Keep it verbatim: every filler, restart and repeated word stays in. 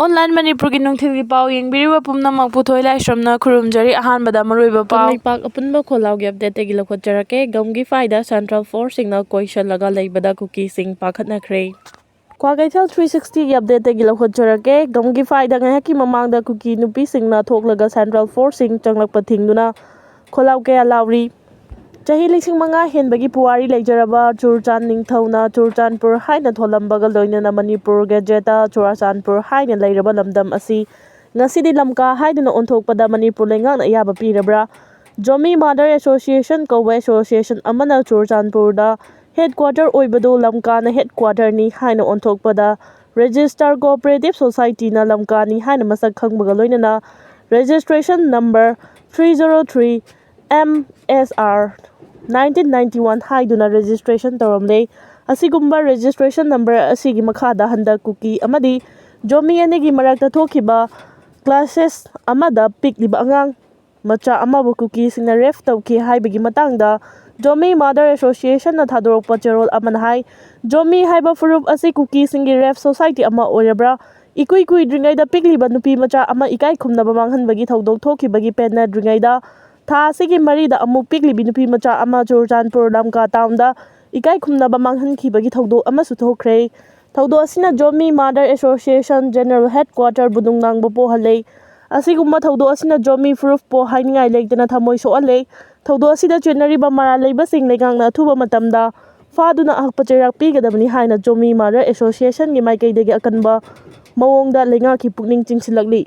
Online ꯃꯅꯤꯄꯨꯔꯒꯤ ꯅꯨꯡꯊꯤꯜꯒꯤ ꯄꯥꯎ ꯌꯦꯡꯕꯤꯔꯤꯕ ꯄꯨꯝꯅꯃꯛꯄꯨ ꯊꯣꯏ ꯂꯥꯏꯁ꯭ꯔꯝꯅ ꯈꯨꯔꯨꯝꯖꯔꯤ꯫ ꯑꯍꯥꯟꯕꯗ ꯃꯔꯨꯑꯣꯏꯕ ꯄꯥꯎ꯫ ꯀꯪꯂꯩꯄꯥꯛ ꯑꯄꯨꯟꯕ ꯈꯣꯜꯂꯥꯎꯒꯤ ꯑꯞꯗꯦꯠꯇꯒꯤ ꯂꯧꯈꯠꯆꯔꯛꯀꯦ꯫ ꯒꯝꯒꯤ ꯐꯥꯏꯗ ꯁꯦꯟꯇ꯭ꯔꯦꯜ ꯐꯣꯔꯁꯁꯤꯡꯅ ꯀꯣꯏꯁꯜꯂꯒ ꯂꯩꯕꯗ ꯀꯨꯀꯤꯁꯤꯡ ꯄꯥꯈꯠꯅꯈ꯭ꯔꯦ꯫ ꯀ꯭ꯋꯥꯀꯩꯊꯦꯜ ꯊ꯭ꯔꯤ ꯁꯤꯛꯁꯇꯤꯒꯤ ꯑꯞꯗꯦꯠꯇꯒꯤ ꯂꯧꯈꯠꯆꯔꯛꯀꯦ꯫ ꯒꯝꯒꯤ ꯐꯥꯏꯗ ꯉꯥꯏꯍꯥꯛꯀꯤ ꯃꯃꯥꯡꯗ ꯀꯨꯀꯤ ꯅꯨꯄꯤꯁꯤꯡꯅ ꯊꯣꯛꯂꯒ ꯁꯦꯟꯇ꯭ꯔꯦꯜ ꯐꯣꯔꯁꯁꯤꯡ ꯆꯪꯂꯛꯄ ꯊꯤꯡꯗꯨꯅ ꯈꯣꯜꯂꯥꯎ ꯀꯌꯥ ꯂꯥꯎꯔꯤ꯫ ꯆꯍꯤ ꯂꯤꯁꯤꯡ ꯃꯉꯥ ꯍꯦꯟꯕꯒꯤ ꯄꯨꯋꯥꯔꯤ ꯂꯩꯖꯔꯕ ꯆꯨꯔꯆꯥꯟ ꯅꯤꯡꯊꯧꯅ ꯆꯨꯔꯆꯥꯟꯄꯨꯔ ꯍꯥꯏꯅ ꯊꯣꯜꯂꯝꯕꯒ ꯂꯣꯏꯅꯅ ꯃꯅꯤꯄꯨꯔ ꯒꯦꯖꯦꯠꯇ ꯆꯨꯔꯆꯥꯟꯄꯨꯔ ꯍꯥꯏꯅ ꯂꯩꯔꯕ ꯂꯝꯗꯝ ꯑꯁꯤ ꯉꯁꯤꯗꯤ ꯂꯝꯀꯥ ꯍꯥꯏꯗꯨꯅ ꯑꯣꯟꯊꯣꯛꯄꯗ ꯃꯅꯤꯄꯨꯔ ꯂꯩꯉꯥꯛꯅ ꯑꯌꯥꯕ ꯄꯤꯔꯕ꯭ꯔꯥ? ꯖꯣꯃꯤ ꯃꯥꯗꯔ ꯑꯦꯁꯣꯁꯤꯌꯦꯁꯟ ꯀꯧꯕ ꯑꯦꯁꯣꯁꯤꯌꯦꯁꯟ ꯑꯃꯅ ꯆꯨꯔꯆꯥꯟꯄꯨꯔꯗ ꯍꯦꯗꯀ꯭ꯋꯥꯇꯔ ꯑꯣꯏꯕꯗꯨ ꯂꯝꯀꯥꯅ ꯍꯦꯗꯀ꯭ꯋꯥꯇꯔꯅꯤ ꯍꯥꯏꯅ ꯑꯣꯟꯊꯣꯛꯄꯗ ꯔꯦꯖꯤꯁꯇꯔ ꯀꯣꯑꯣꯄꯔꯦꯇꯤꯚ ꯁꯣꯁꯥꯏꯇꯤꯅ ꯂꯝꯀꯥꯅꯤ ꯍꯥꯏꯅ ꯃꯁꯛ ꯈꯪꯕꯒ ꯂꯣꯏꯅꯅ registration number three zero three M S R nineteen ninety one ꯍꯥꯏꯗꯨꯅ ꯔꯦꯖꯤꯁꯇ꯭ꯔꯦꯁꯟ ꯇꯧꯔꯝꯂꯦ꯫ ꯑꯁꯤꯒꯨꯝꯕ ꯔꯦꯖꯤꯁꯇ꯭ꯔꯦꯁꯟ ꯅꯝꯕꯔ ꯑꯁꯤꯒꯤ ꯃꯈꯥꯗ ꯍꯟꯗꯛ ꯀꯨꯀꯤ ꯑꯃꯗꯤ ꯖꯣꯃꯤ ꯑꯅꯤꯒꯤ ꯃꯔꯛꯇ ꯊꯣꯛꯈꯤꯕ ꯀ꯭ꯂꯥꯁꯦꯁ ꯑꯃꯗ ꯄꯤꯛꯂꯤꯕ ꯑꯉꯥꯡ ꯃꯆꯥ ꯑꯃꯕꯨ ꯀꯨꯀꯤꯁꯤꯡꯅ ꯔꯦꯞ ꯇꯧꯈꯤ ꯍꯥꯏꯕꯒꯤ ꯃꯇꯥꯡꯗ ꯖꯣꯃꯤ ꯃꯥꯗꯔ ꯑꯦꯁꯣꯁꯤꯌꯦꯁꯟꯅ ꯊꯥꯗꯣꯔꯛꯄ ꯆꯦꯔꯣꯜ ꯑꯃꯅ ꯍꯥꯏ, ꯖꯣꯃꯤ ꯍꯥꯏꯕ ꯐꯨꯔꯨꯞ ꯑꯁꯤ ꯀꯨꯀꯤꯁꯤꯡꯒꯤ ꯔꯦꯞ ꯁꯣꯁꯥꯏꯇꯤ ꯑꯃ ꯑꯣꯏꯔꯕ꯭ꯔꯥ? ꯏꯀꯨꯏ ꯀꯨꯏꯗ꯭ꯔꯤꯉꯩꯗ ꯄꯤꯛꯂꯤꯕ ꯅꯨꯄꯤ ꯃꯆꯥ ꯑꯃ ꯏꯀꯥꯏ ꯈꯨꯝꯅꯕ ꯃꯥꯡꯍꯟꯕꯒꯤ ꯊꯧꯗꯣꯛ ꯊꯣꯛꯈꯤꯕꯒꯤ ꯄꯦꯟꯅꯗ꯭ꯔꯤꯉꯩꯗ ꯊꯥ ꯑꯁꯤꯒꯤ ꯃꯔꯤꯗ ꯑꯃꯨꯛ ꯄꯤꯛꯂꯤꯕꯤ ꯅꯨꯄꯤ ꯃꯆꯥ ꯑꯃ ꯆꯨꯔꯆꯥꯟꯄꯨꯔ ꯂꯝꯀꯥ ꯇꯥꯎꯟꯗ ꯏꯀꯥꯏ ꯈꯨꯝꯅꯕ ꯃꯥꯡꯍꯟꯈꯤꯕꯒꯤ ꯊꯧꯗꯣꯛ ꯑꯃꯁꯨ ꯊꯣꯛꯈ꯭ꯔꯦ꯫ ꯊꯧꯗꯣꯛ ꯑꯁꯤꯅ ꯖꯣꯃꯤ ꯃꯥꯗꯔ ꯑꯦꯁꯣꯁꯤꯌꯦꯁꯟ ꯖꯦꯅꯔꯦꯜ ꯍꯦꯗꯀ꯭ꯋꯥꯇꯔꯕꯨ ꯅꯨꯡꯅꯥꯡꯕ ꯄꯣꯛꯍꯜꯂꯦ꯫ ꯑꯁꯤꯒꯨꯝꯕ ꯊꯧꯗꯣꯛ ꯑꯁꯤꯅ ꯖꯣꯃꯤ ꯐꯨꯔꯨꯞꯄꯨ ꯍꯥꯏꯅꯤꯡꯉꯥꯏ ꯂꯩꯇꯅ ꯊꯃꯣꯏ ꯁꯣꯛꯍꯜꯂꯦ꯫ ꯊꯧꯗꯣꯛ ꯑꯁꯤꯗ ꯆꯦꯟꯅꯔꯤꯕ ꯃꯔꯥꯜ ꯂꯩꯕꯁꯤꯡ ꯂꯩꯉꯥꯛꯅ ꯑꯊꯨꯕ ꯃꯇꯝꯗ ꯐꯥꯗꯨꯅ ꯑꯍꯛꯄ ꯆꯩꯔꯥꯛ ꯄꯤꯒꯗꯕꯅꯤ ꯍꯥꯏꯅ ꯖꯣꯃꯤ ꯃꯥꯗꯔ ꯑꯦꯁꯣꯁꯤꯌꯦꯁꯟꯒꯤ ꯃꯥꯏꯀꯩꯗꯒꯤ ꯑꯀꯟꯕ ꯃꯑꯣꯡꯗ ꯂꯩꯉꯥꯛꯀꯤ ꯄꯨꯛꯅꯤꯡ ꯆꯤꯡꯁꯤꯜꯂꯛꯂꯤ꯫